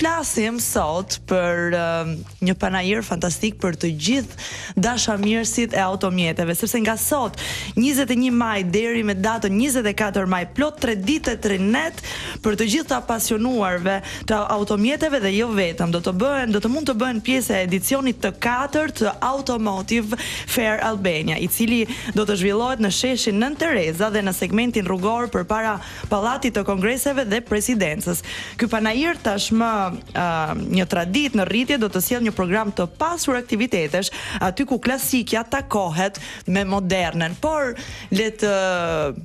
flasim sot për uh, një panair fantastik për të gjithë dashamirësit e automjeteve, sepse nga sot 21 maj deri me datën 24 maj plot 3 ditë e 3 net për të gjithë të apasionuarve të automjeteve dhe jo vetëm, do të bëhen, do të mund të bëhen pjesë e edicionit të katërt të Automotive Fair Albania, i cili do të zhvillohet në sheshin Nënë Tereza dhe në segmentin rrugor përpara Pallatit të Kongreseve dhe Presidencës. Ky panair tashmë uh, një traditë në rritje do të sjellë një program të pasur aktivitetesh, aty ku klasikja takohet me modernen. Por le të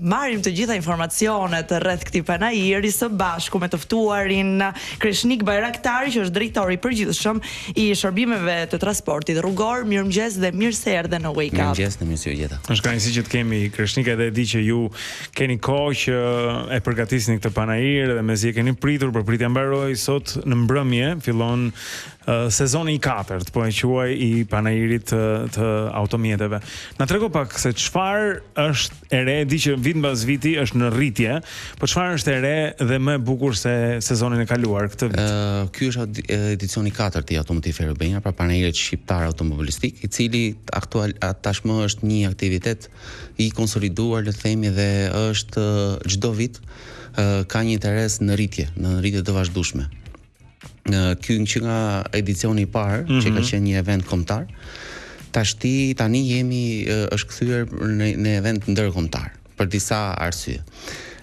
marrim të gjitha informacionet rreth këtij panairi së bashku me të ftuarin Kreshnik Bajraktari që është drejtori i përgjithshëm i shërbimeve të transportit rrugor. Mirëmëngjes dhe mirë se erdhe në Wake Up. Mirëmëngjes dhe mirë se ju gjeta. Është kënaqësi që të kemi Kreshnik edhe e di që ju keni kohë që e përgatisni këtë panair dhe mezi e keni pritur, por pritja mbaroi sot në mbrëmje fillon sezoni i katërt, po e quaj i panairit të, të automjeteve. Na trego pak se çfarë është e re, di që vit mbas viti është në rritje, po çfarë është e re dhe më e bukur se sezonin e kaluar këtë vit? Ë ky është edicioni i katërt i Automotive Fair Albania, pra panairit shqiptar automobilistik, i cili aktual tashmë është një aktivitet i konsoliduar, le të themi, dhe është çdo vit ka një interes në rritje, në rritje të vazhdueshme. Ky që nga edicioni i parë, mm -hmm. që ka mhm. qenë një event kombëtar, tashti tani jemi është kthyer në në event ndërkombëtar për disa arsye.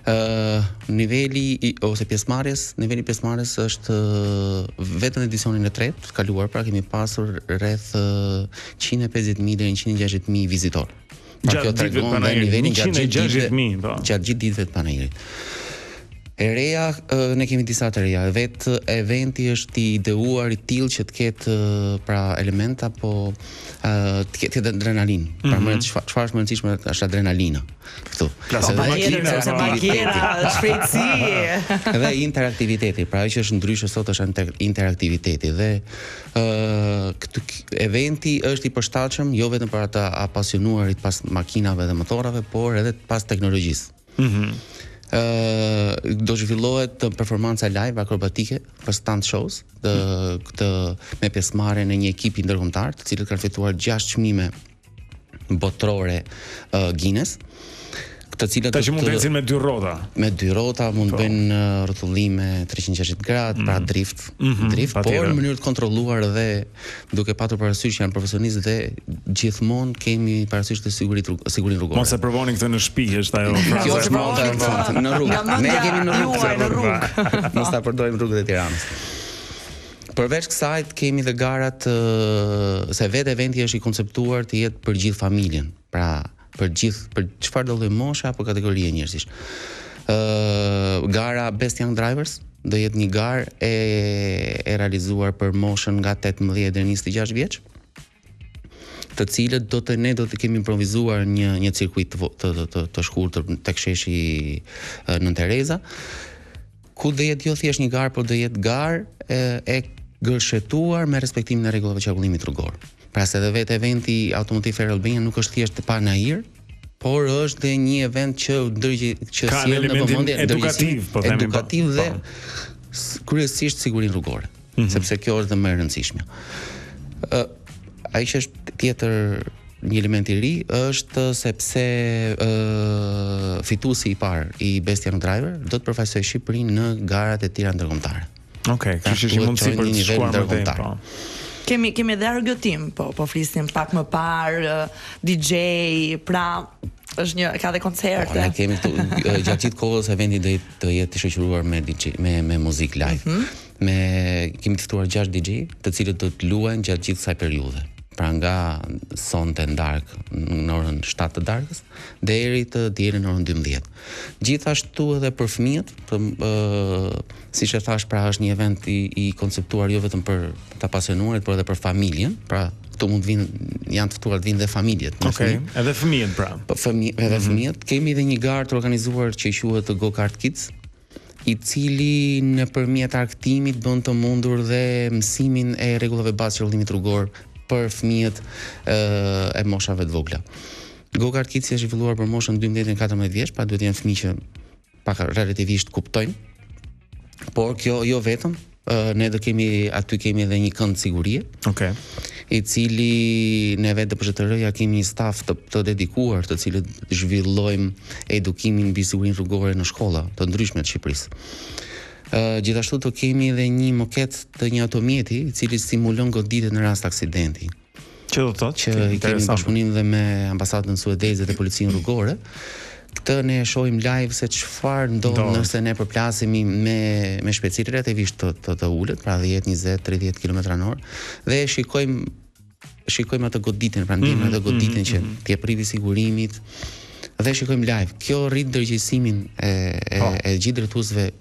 Ë uh, niveli i, ose pjesëmarrjes, niveli i pjesëmarrjes është uh, vetëm në edicionin e tretë të kaluar, pra kemi pasur rreth uh, 150.000 deri në 160.000 vizitorë. Pra kjo tregon dhe nivelin gjatë gjithë ditëve, po. Gjatë gjithë ditëve të panairit. E reja, ne kemi disa të reja. Vetë eventi është i ideuar i tillë që të ketë pra element apo të ketë adrenalinë. Mm -hmm. Pra më mhm. çfarë çfarë është më e rëndësishme është adrenalina këtu. Po, Edhe makina, makina, shpejtësi. Dhe interaktiviteti, pra ajo që është ndryshe sot është interaktiviteti dhe ë këtë eventi është i përshtatshëm jo vetëm për ata apasionuarit pas makinave dhe motorave, por edhe pas teknologjisë. Mhm. Mm ë do zhvillohet performanca live akrobatike për stunt shows, të këtë me pjesëmarrjen e një ekipi ndërkombëtar, të cilët kanë fituar 6 çmime botërore uh, Guinness të cilët Tash mund të ecin me dy rrota. Me dy rrota mund të po. bëjnë rrotullime 360 gradë, mm. pra mhm. drift, mm -hmm, drift, por në mënyrë të kontrolluar dhe duke patur parasysh që janë profesionistë dhe gjithmonë kemi parasysh të siguri sigurinë rrugore. Mos e provoni këtë në shtëpi, është ajo fraza. Kjo është më në rrugë. Ne kemi në rrugë, në rrugë. Mos ta përdorim rrugët e Tiranës. Përveç kësaj kemi dhe garat se vetë eventi është i konceptuar të jetë për gjithë familjen, pra për gjithë për çfarëdo lloj moshe apo kategorie njerëzish. Ë gara Best Young Drivers do jetë një garë e e realizuar për moshën nga 18 deri në 26 vjeç të cilët do të ne do të kemi improvizuar një një cirkuit të të të, të, të shkurtër tek sheshi Nënë Tereza ku do jetë jo thjesht një garë, por do jetë garë e, e gërshetuar me respektimin e rregullave të qarkullimit rrugor. Pra se edhe vetë eventi Automotive Fair Albania nuk është thjesht panair, por është dhe një event që ndërgje që sjell në vëmendje edukativ, po themi, po. edukativ po. dhe kryesisht sigurinë rrugore, mm -hmm. sepse kjo është dhe më e rëndësishmja. Ë ai që është tjetër një element i ri është sepse ë fituesi i parë i Best Young Driver do të përfaqësojë Shqipërinë në garat e tjera ndërkombëtare. Okej, okay, kështu që është një mundësi për të shkuar më tej. Po. Kemi kemi edhe argëtim, po po flisnim pak më parë, DJ, pra është një ka dhe koncerte. Po, ne kemi këtu gjatë gjithë kohës eventi do të jetë i shoqëruar me DJ me me muzikë live. Mm -hmm. Me kemi të ftuar 6 DJ, të cilët do të luajnë gjatë gjithë kësaj periudhe. Pra nga sonte në darkë në orën 7 të darkës deri të dielën në orën 12. Gjithashtu edhe për fëmijët, për ë siç e thash, pra është një event i, i konceptuar jo vetëm për të apasionuarit, por edhe për familjen, pra këtu mund të vinë janë të ftuar të vinë dhe familjet. Okej, okay, edhe fëmijët pra. Po fëmijë, edhe mm -hmm. fëmijët. Kemi edhe një garë të organizuar që quhet Go Kart Kids, i cili nëpërmjet argëtimit bën të mundur dhe mësimin e rregullave bazë të qarkullimit rrugor për fëmijët e, e moshave të vogla. Go Kart Kids është zhvilluar për moshën 12 deri në 14 vjeç, pra duhet të jenë fëmijë që pak relativisht kuptojnë. Por kjo jo vetëm, Ne do kemi aty kemi edhe një kënd sigurie. Okej. Okay. I cili ne vetë DPSHTRR-ja kemi një staf të, të dedikuar, të cilët zhvillojmë edukimin mbi sigurinë rrugore në shkolla të ndryshme të Shqipërisë. Ë gjithashtu do kemi edhe një moket të një automjeti i cili simulon goditjet në rast aksidenti. Që do të thotë? Që i kemi bashkëpunim dhe me ambasadën suedeze dhe policinë rrugore. Këtë ne e shohim live se çfarë ndodh nëse ne përplasemi me me shpejtësi relativisht të, të, të ulët, pra 10, 20, 30 km në orë dhe e shikojmë shikojmë atë goditjen, pra ndjejmë mm -hmm, atë goditjen mm -hmm, që mm -hmm. të jep rripi i sigurimit dhe shikojmë live. Kjo rrit ndërgjegjësimin e e, po. e gjithë drejtuesve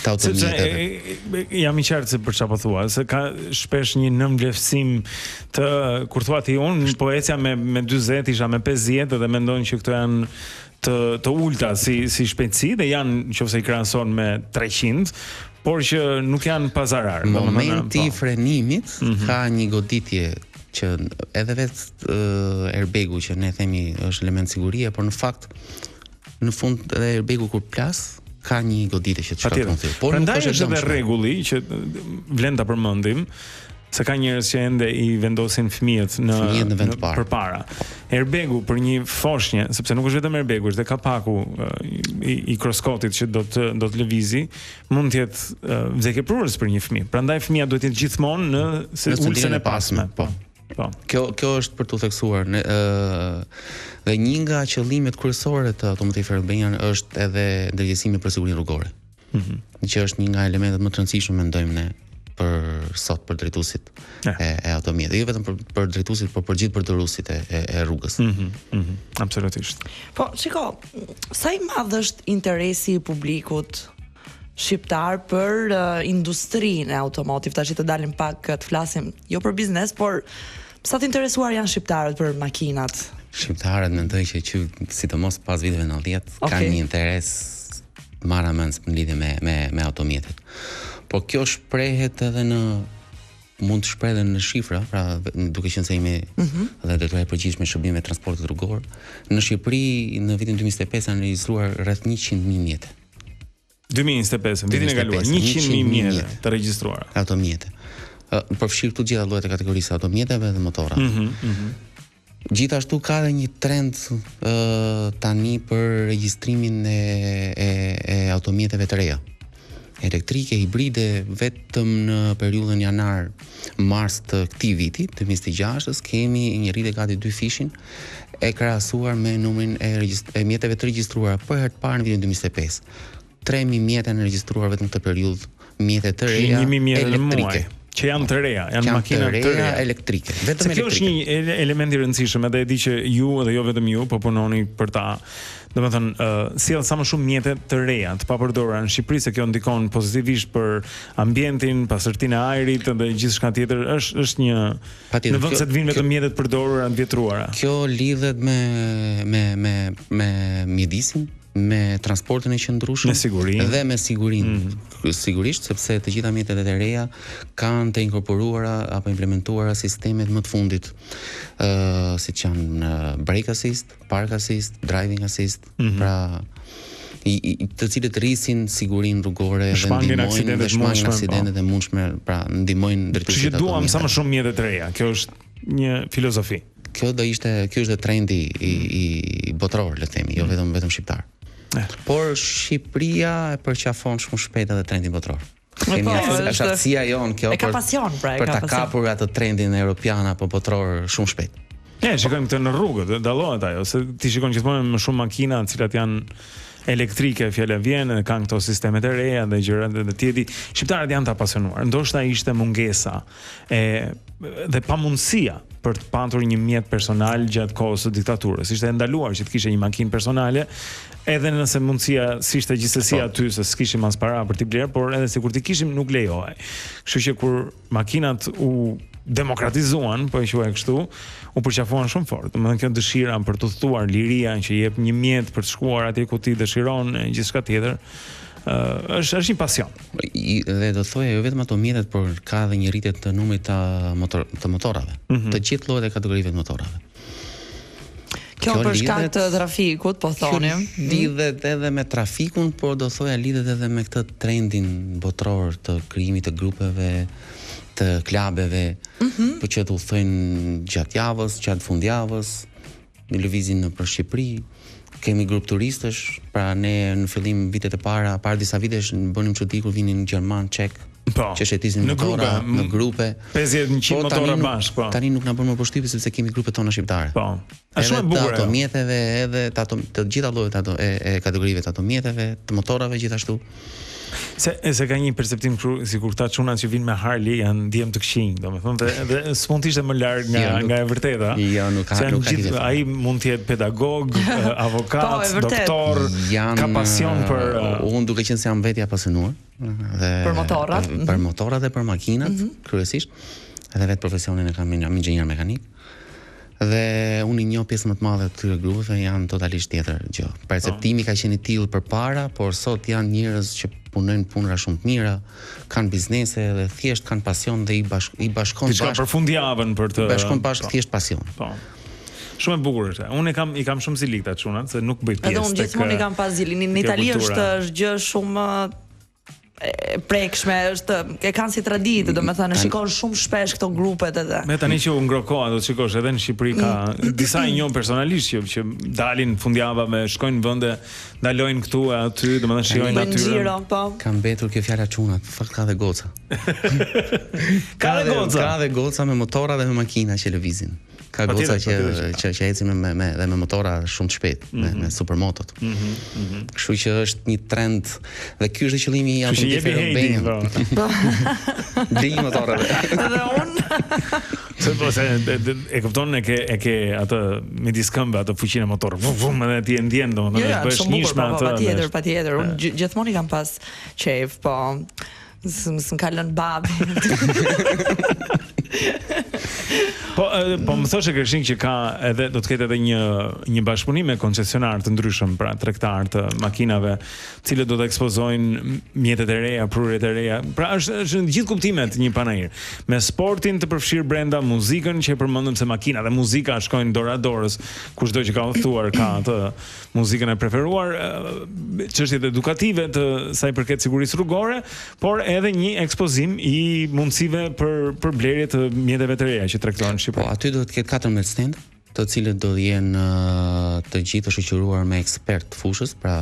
të automjeteve. Sepse jam i qartë se për çfarë po thua, se ka shpesh një nënvlerësim të kur thua ti unë po ecja me me 40, isha me 50 dhe mendon që këto janë të të ulta si si shpejtësi dhe janë nëse i krahason me 300, por që nuk janë pa zarar. Momenti i po. frenimit mm -hmm. ka një goditje që edhe vetë uh, airbagu që ne themi është element sigurie, por në fakt në fund edhe airbagu kur plas ka një goditje që të shkakton thirrje. Por nuk është edhe rregulli që vlen ta përmendim se ka njerëz që ende i vendosin fëmijët në fëmijët në vend të parë. Përpara. Airbagu për një foshnje, sepse nuk është vetëm airbagu, është dhe kapaku i, i kroskotit që do të do të lëvizi, mund të jetë vdekjeprurës për një fëmijë. Prandaj fëmija duhet të jetë gjithmonë në, në ulësen e pasme. Po. Po. Kjo kjo është për t'u theksuar. Në ë dhe një nga qëllimet kryesore të Automotive Fair Albania është edhe ndërgjegjësimi për sigurinë rrugore. Mm -hmm. Që është një nga elementet më të rëndësishëm mendojmë ne për sot për drejtuesit e, e, e automjetit, jo vetëm për për drejtuesit, por për gjithë përdoruesit e, e, e rrugës. Mm -hmm, mm -hmm, absolutisht. Po, shiko, sa i madh është interesi i publikut shqiptar për uh, industrinë e automotive. Tash të dalim pak të flasim jo për biznes, por sa të interesuar janë shqiptarët për makinat? Shqiptarët mendoj që që sidomos pas viteve 90 okay. kanë një interes marramendës në lidhje me me me automjetet. Por kjo shprehet edhe në mund të shprehet edhe në shifra, pra duke qenë se jemi mm -hmm. dhe drejtoria e përgjithshme e shërbimeve të transportit rrugor, në Shqipëri në vitin 2025 janë regjistruar rreth 100.000 mjete. 2025, vitin e kaluar, 100.000 mjete të regjistruara. Automjete. Ë përfshirë të gjitha llojet e kategorisë së automjeteve dhe motorave. Mm -hmm, mm -hmm. Gjithashtu ka edhe një trend ë tani për regjistrimin e e, e automjeteve të reja. Elektrike, hibride, vetëm në periudhën janar mars të këtij viti, 2026-s, kemi një rritje gati dyfishin e krahasuar me numrin e, e mjeteve të regjistruara për herë të parë në vitin 2025. 3000 mjete janë regjistruar vetëm këtë periudhë, mjete të reja elektrike që janë të reja, janë makina të reja elektrike, vetëm elektrike. Kjo është një element i rëndësishëm, edhe e di që ju edhe jo vetëm ju po punoni për ta, domethënë, uh, sjell sa më shumë mjete të reja, të papërdorura në Shqipëri, se kjo ndikon pozitivisht për ambientin, pastërtinë e ajrit dhe gjithçka tjetër, është është një Patjetër, në vend se të vinë vetëm mjete të përdorura, të vjetruara. Kjo lidhet me me me me mjedisin, me transportin e qëndrueshëm, me sigurinë dhe me sigurinë. Mm -hmm. Sigurisht sepse të gjitha mjetet e reja kanë të inkorporuara apo implementuara sistemet më të fundit, ë uh, siç janë brake assist, park assist, driving assist, mm -hmm. pra i, i, të cilët rrisin sigurinë rrugore dhe ndihmojnë dhe shmangin po. aksidentet e mundshme, pra ndihmojnë drejtuesit. Kështu që duam sa më shumë mjete të reja. Kjo është një filozofi. Kjo do ishte, kjo është dhe trendi i, i botëror, le të themi, jo mm. vetëm vetëm shqiptar. Eh. Por Shqipëria e përqafon shumë shpejt edhe trendin botëror. Kemi po, është aftësia jonë kjo e ka pasion, pra, e ka për ta kapur atë trendin europian apo botëror shumë shpejt. Ne shikojmë këtë në rrugë, dallohet ajo, se ti shikon gjithmonë më shumë makina, të cilat janë elektrike, fjala vjen, dhe kanë këto sistemet e reja dhe gjërat dhe ti e di, shqiptarët janë të apasionuar. Ndoshta ishte mungesa e dhe pamundësia për të patur një mjet personal gjatë kohës së diktaturës. Ishte e ndaluar që të kishe një makinë personale, edhe nëse mundësia s'ishte gjithsesi po. aty se s'kishim as para për t'i blerë, por edhe sikur t'i kishim nuk lejohej. Kështu që kur makinat u demokratizuan, po e quaj kështu, u përqafuan shumë fort. Domethënë kjo dëshira për të udhëtuar, liria që jep një mjet për të shkuar atje ku ti dëshiron e gjithçka tjetër, uh, është është një pasion. I, dhe do thoja jo vetëm ato mjetet, por ka edhe një rritje të numrit të motor të motorave. Mm -hmm. Të gjithë llojet e kategorive të motorave. Kjo për shkak të trafikut, po thonim. Kjo lidhet edhe me trafikun, por do thoja lidhet edhe me këtë trendin botëror të krijimit të grupeve, të klabeve, mm -hmm. po që të udhëtojnë gjatë javës, gjatë fundjavës, ne lëvizin nëpër Shqipëri, kemi grup turistësh, pra ne në fillim vitet e para, para disa vitesh ne bënim çudi kur vinin gjerman, çek, po, që shëtisnin në motora, grupe, në grupe. 50 100 po, motora bashkë, po. Tani nuk na bën më përshtypje sepse kemi grupet tona shqiptare. Po. Është shumë e bukur. Të automjeteve, edhe të ato të gjitha llojet ato e, e kategorive të automjeteve, të motorave gjithashtu. Se e se ka një perceptim kështu sikur këta çunat që vijnë me Harley janë djem të këqinj, domethënë dhe, dhe s'mund të ishte më larg nga jo, nuk, nga e vërteta. Jo, nuk ka, nuk ka gjithë, ai mund të jetë pedagog, avokat, po, doktor, janë, ka pasion për uh, unë duke qenë se jam vetë i apasionuar dhe për motorrat, për mhm. motorrat dhe për makinat mm -hmm. kryesisht. Edhe vetë profesionin e kam jam inxhinier mekanik. Dhe unë i njoh pjesën më të madhe të këtyre grupeve janë totalisht tjetër gjë. Perceptimi po. ka qenë i tillë përpara, por sot janë njerëz që punojnë punëra shumë të mira, kanë biznese dhe thjesht kanë pasion dhe i bash, i bashkon bashkë. Diçka për fundjavën për të bashkon bashkë po. thjesht pasion. Po. Shumë e bukur është. Unë e kam i kam shumë zili këta çunat se nuk bëj pjesë. Edhe unë gjithmonë i kam pas zili. Në Itali është është gjë shumë e prekshme, është e kanë si traditë, domethënë e shikon shumë shpesh këto grupet edhe. Me tani që u ngroh koha, do të shikosh edhe në Shqipëri ka mm. disa i njoh personalisht që që dalin fundjava me shkojnë në vende, ndalojnë këtu e aty, domethënë shijojnë natyrën. Xhiro, po. Ka mbetur kjo fjala çunat, fakt ka dhe goca. ka dhe goca. Ka dhe goca me motora dhe me makina që lëvizin. Ka goca që që që ecin me me dhe me motora shumë të shpejtë, mm -hmm. me me mhm. supermotot. Mhm. Mm mm -hmm. Kështu që është një trend dhe ky është qëllimi i Automotive Fair Albania. Po. Blej motorë. Dhe unë. Se po se e, e, e kupton e ke e ke atë midis këmbëve atë fuqinë e motorit. Vum vum edhe ti e ndjen domethënë jo, jo, bëhesh njësh me po, po, atë. Patjetër, patjetër. Unë gjithmonë i kam pas qejf, po. S'm ka lënë babi. Po po më thoshe Kreshnik që ka edhe do të ketë edhe një një bashkëpunim me koncesionarë të ndryshëm, pra tregtarë të makinave, të cilët do të ekspozojnë mjetet e reja, prurjet e reja. Pra është është në gjithë kuptimet një panair. Me sportin të përfshirë brenda, muzikën që e përmendëm se makina dhe muzika shkojnë dora dorës, kushdo që ka udhëtuar ka atë muzikën e preferuar, çështjet edukative të sa i përket sigurisë rrugore, por edhe një ekspozim i mundësive për për blerje të mjeteve të reja që tregtohen në Shqipëri. Po, aty do të ketë 14 stende, të cilët do të jenë të gjithë të shoqëruar me ekspertë të fushës, pra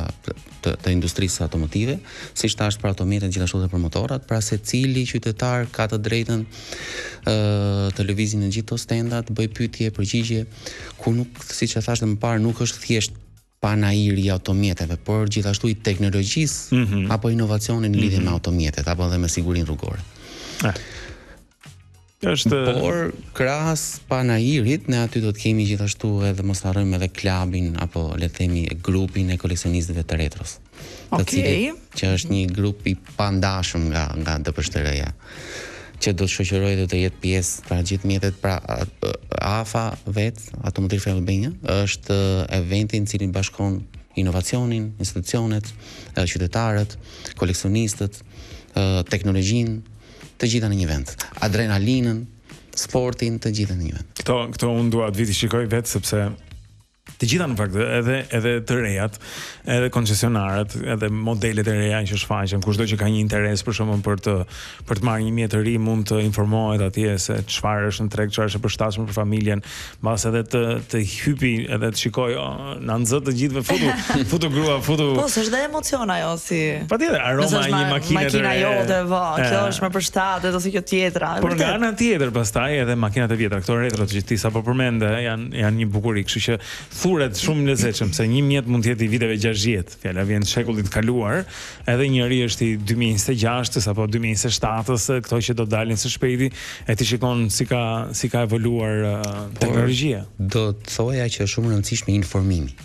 të, të industrisë automotive, siç thashë për automjetet gjithashtu dhe për motorat, pra secili qytetar ka të drejtën ë të lëvizi në gjithë këto stenda, të bëjë pyetje, përgjigje, ku nuk siç e thashë dhe më parë, nuk është thjesht panairi i automjeteve, por gjithashtu i teknologjisë mm -hmm. apo inovacionit në lidhje mm -hmm. me automjetet apo edhe me sigurinë rrugore. Eh. Është Por krahas panairit ne aty do të kemi gjithashtu edhe mos harrojmë edhe klabin apo le të themi grupin e koleksionistëve të retros. Të okay. cilit që është një grup i pandashëm nga nga DPSHTR-ja që do të shoqërojë dhe do të jetë pjesë pra gjithë mjetet pra AFA vetë Automotive Fair Albania është eventi në cilin bashkon inovacionin, institucionet, qytetarët, koleksionistët, teknologjinë, të gjitha në një vend. Adrenalinën, sportin, të gjitha në një vend. Këto këto unë dua të vi t'i shikoj vetë sepse Të gjitha në fakt, edhe edhe të rejat, edhe koncesionarët, edhe modelet e reja që shfaqen, kushdo që ka një interes për shembull për të për të marrë një mjet të ri mund të informohet atje se çfarë është në treg, çfarë është e përshtatshme për familjen, mbase edhe të të hypi edhe të shikojë, oh, na nxë të gjithëve futu, futu grua, futu. Po, s'është dhe emocion ajo si. Patjetër, aroma e një makine të re. Makina jote, po, kjo është më përshtatet ose kjo tjetra. Por nga ana tjetër pastaj edhe makinat e vjetra, këto retro që ti sapo përmende, janë janë një bukuri, kështu që thuret shumë lezetshëm se një mjet mund të jetë i viteve 60, fjala vjen shekullit të kaluar, edhe njëri është i 2026-s apo 2027-s, këto që do dalin së shpejti, e ti shikon si ka si ka evoluar uh, teknologjia. Do të thoja që është shumë e rëndësishme informimi.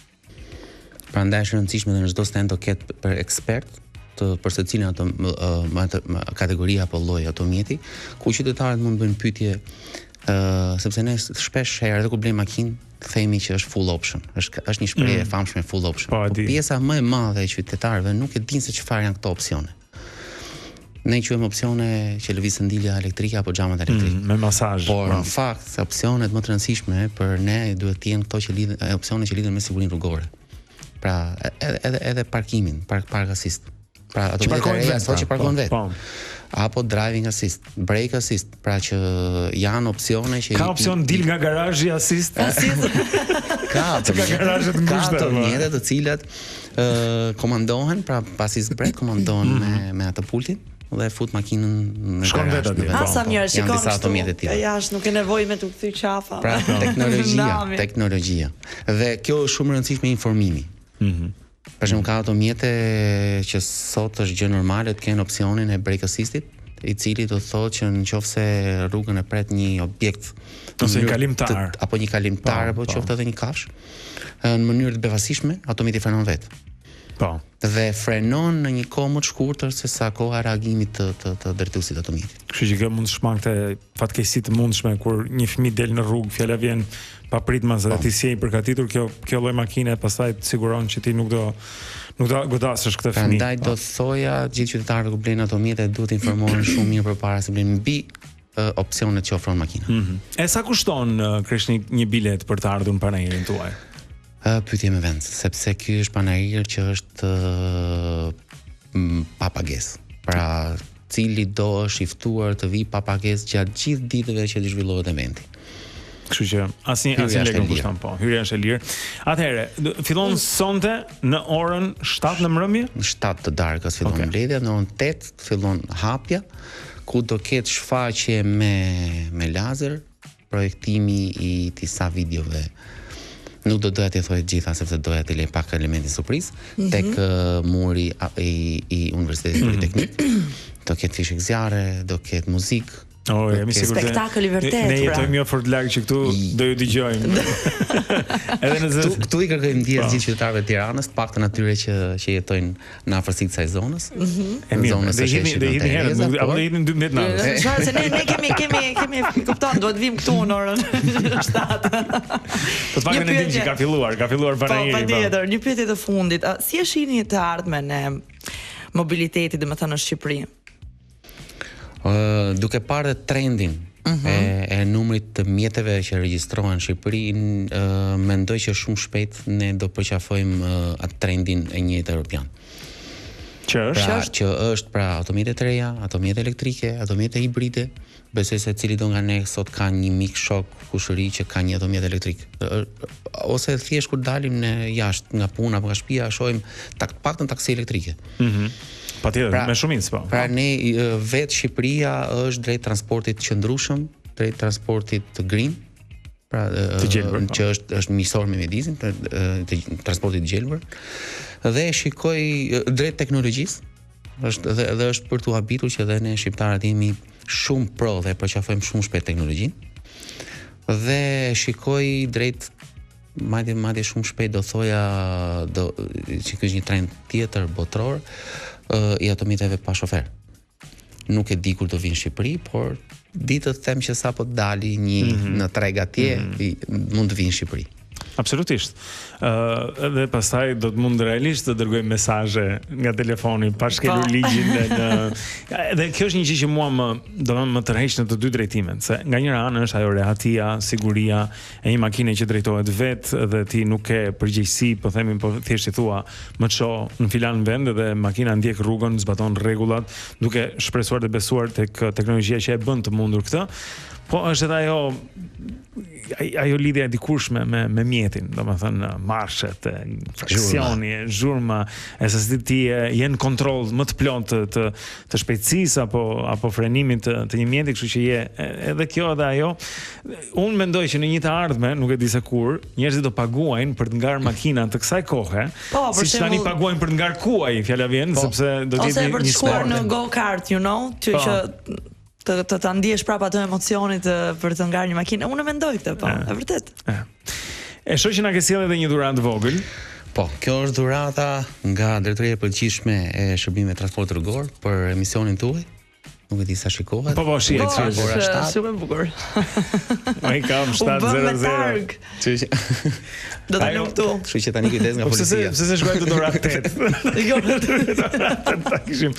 Prandaj është e rëndësishme dhe në çdo stand do ketë për ekspert të për secilin ato më atë kategori apo lloj automjeti, ku qytetarët mund të bëjnë pyetje ë sepse ne shpesh herë edhe kur blejmë makinë themi që është full option. Është është një shprehje mm. e famshme full option. Po, po pjesa më e madhe e qytetarëve nuk e dinë se çfarë janë këto opsione. Ne i quajmë opsione që lëviz sëndilja elektrike apo xhamat elektrikë. Mm, me masazh. Por po. në fakt, opsionet më të rëndësishme për ne duhet të jenë këto që lidhen opsione që lidhen me sigurinë rrugore. Pra, edhe edhe edhe parkimin, park park assist. Pra, ato mjetet e reja sot që parkojnë po, vetë. Po. Apo driving assist, brake assist, pra që janë opsione që Ka opsion dil nga garazhi assist. Assist. ka ato. Ka garazhe të ngushta. Ka ato po. mjete të cilat ë komandohen, pra pasi zbret komandohen mm -hmm. me me atë pultin dhe fut makinën në Shkon vetë atje. Po, sa mirë, shikon disa automjete të tilla. Jashtë nuk ke nevojë me t'u kthy qafa. Pra teknologjia, teknologjia. Dhe kjo është shumë e rëndësishme informimi. Mhm. Mm Për shembull ka automjete që sot është gjë normale të kenë opsionin e brake assistit, i cili do të thotë që në qoftë se rrugën e pret një objekt ose një kalimtar të, apo një kalimtar po, apo po. qoftë edhe një kafshë, në mënyrë të befasishme automjeti frenon vetë. Po. Dhe frenon në një kohë më të shkurtër se sa koha e reagimit të të, të drejtuesit të automjetit. Kështu që kjo mund të shmangte fatkeqësi të mundshme kur një fëmijë del në rrugë, fjala vjen papritmas dhe po. ti s'je i përgatitur, kjo kjo lloj makine pastaj të siguron që ti nuk do nuk do godasësh këtë fëmijë. Prandaj do po. thoja gjithë qytetarëve kur blejnë automjete duhet të informohen shumë mirë përpara se blejnë mbi opsionet që ofron makina. Mm -hmm. E sa kushton Kreshnik një biletë për të ardhur në panairin tuaj? Ë pyetje me vend, sepse ky është panair që është pa pagesë. Pra, cilido është i ftuar të vijë pa pagesë gjatë gjithë ditëve që të zhvillohet eventi. Kështu që asnjë asnjë lekë nuk kushton, po. Hyrja është e lirë. Atëherë, fillon sonte në orën 7 në mbrëmje? Në 7 të darkës fillon okay. mbledhja, në orën 8 fillon hapja, ku do ketë shfaqje me me lazer, projektimi i disa videove. Nuk do doja t'i thoja të gjitha sepse doja t'i lë pak elementin surprizë mm -hmm. tek uh, muri i i Universitetit mm -hmm. Politeknik. Do ketë fishekzjarre, do ketë muzikë, Oh, jemi sigurt. Spektakël i vërtetë. Ne pra. jetojmë jo fort larg që këtu do ju dëgjojmë. Edhe nëse këtu, këtu i kërkojmë ndjesë po. gjithë qytetarëve të Tiranës, të paktën atyre që që jetojnë në afërsi të kësaj zonës. Mm -hmm. E mirë, zonës së sheshit. Do hidhni herët, apo do hidhni 12 natës. Çfarë se ne ne kemi kemi kemi kupton, duhet vim këtu në orën 7. Po të paktën e dim që ka filluar, ka filluar po, panairi. Po patjetër, një pyetje të fundit. Si e shihni të ardhmen e mobilitetit, domethënë në Shqipëri? Ë duke parë dhe trendin uh mhm. -huh. e, e numrit të mjeteve që regjistrohen në Shqipëri, ë mendoj që shumë shpejt ne do përqafojmë atë trendin e njëjtë evropian. Që është? Pra, që është pra automjete të reja, automjete elektrike, automjete hibride. Besoj se cilido nga ne sot ka një mik, shok, kushëri që ka një automjet elektrik. Ose thjesht kur dalim ne jashtë nga puna apo nga shtëpia, shohim tak të paktën taksi elektrike. Mhm. Mm Patjetër, pra, me shumicë po. Pra ne vetë Shqipëria është drejt transportit të qëndrueshëm, drejt transportit të green, pra të gjelbër, po. që është është miqësor me mjedisin, të, të transportit të gjelbër. Dhe shikoj drejt teknologjisë, është dhe edhe është për t'u habitur që edhe ne shqiptarët jemi shumë pro dhe përqafojmë shumë shpejt teknologjinë. Dhe shikoj drejt madje madje shumë shpejt do thoja do që ky është një trend tjetër botëror uh, i automjeteve pa shofer. Nuk e di kur do vinë në Shqipëri, por di të them që sapo të dali një mm -hmm. në treg atje, mm -hmm. mund të vinë në Shqipëri. Absolutisht. Ë uh, dhe pastaj do të mund realisht të dërgojmë mesazhe nga telefoni pa shkelur po. ligjin dhe në dhe kjo është një gjë që mua më domethënë më tërheq në të dy drejtimet, se nga njëra anë është ajo rehatia, siguria e një makine që drejtohet vetë dhe ti nuk ke përgjegjësi, po themi po thjesht i thua më ço në filan vend dhe makina ndjek rrugën, zbaton rregullat, duke shpresuar dhe besuar tek teknologjia që e bën të mundur këtë. Po është edhe ajo ajo lidhja e dikurshme me me mjetin, domethënë marshet, fraksioni, zhurma, e se si ti je, je në kontroll më të plotë të të, të shpejtësisë apo apo frenimit të, të një mjeti, kështu që je edhe kjo edhe ajo. Unë mendoj që në një të ardhme, nuk e di se kur, njerëzit do paguajnë për të ngarë makina të kësaj kohe. Po, për siç tani paguajnë për të ngarë kuaj, fjala vjen, po. sepse do të jetë një, një sport. Ose për të shkuar në go-kart, you know, që po. që të të ta ndjesh prapë atë emocionit për të ngarë një makinë. Unë mendoj këtë, po, e vërtet. E. E shoh që na ke sjellë edhe një dhuratë të vogël. Po, kjo është dhurata nga Drejtoria e Përgjithshme e Shërbimeve të Transportit Rrugor për emisionin tuaj. Nuk e di sa shikohet. Po po, shihet, po, shihet. Ora 7. Shumë e bukur. Ai kam 700. Kështu që do ta lëmë këtu. Kështu që tani kujdes nga po, policia. Pse pse s'e shkruaj te dora 8? Jo, ta kishim.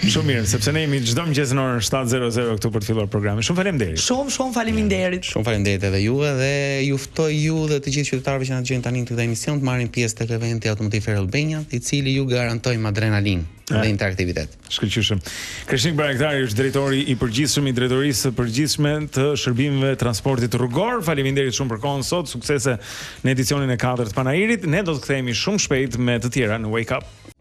Shumë mirë, sepse ne jemi çdo mëngjes në orën 7:00 këtu për të filluar programin. Shumë faleminderit. Shumë shumë faleminderit. Shumë faleminderit edhe juve dhe ju ftoj ju dhe të gjithë qytetarëve që na dëgjojnë tani në këtë emision të marrin pjesë tek eventi Automotive Fair Albania, i cili ju garantojmë adrenalinë dhe interaktivitet. Shkëlqyshëm. Kreshnik Bajraktari është drejtori i përgjithshëm i Drejtorisë së Përgjithshme të Shërbimeve Transportit Rrugor. Faleminderit shumë për kohën sot. Suksese në edicionin e katërt të Panairit. Ne do të kthehemi shumë shpejt me të tjera në Wake Up.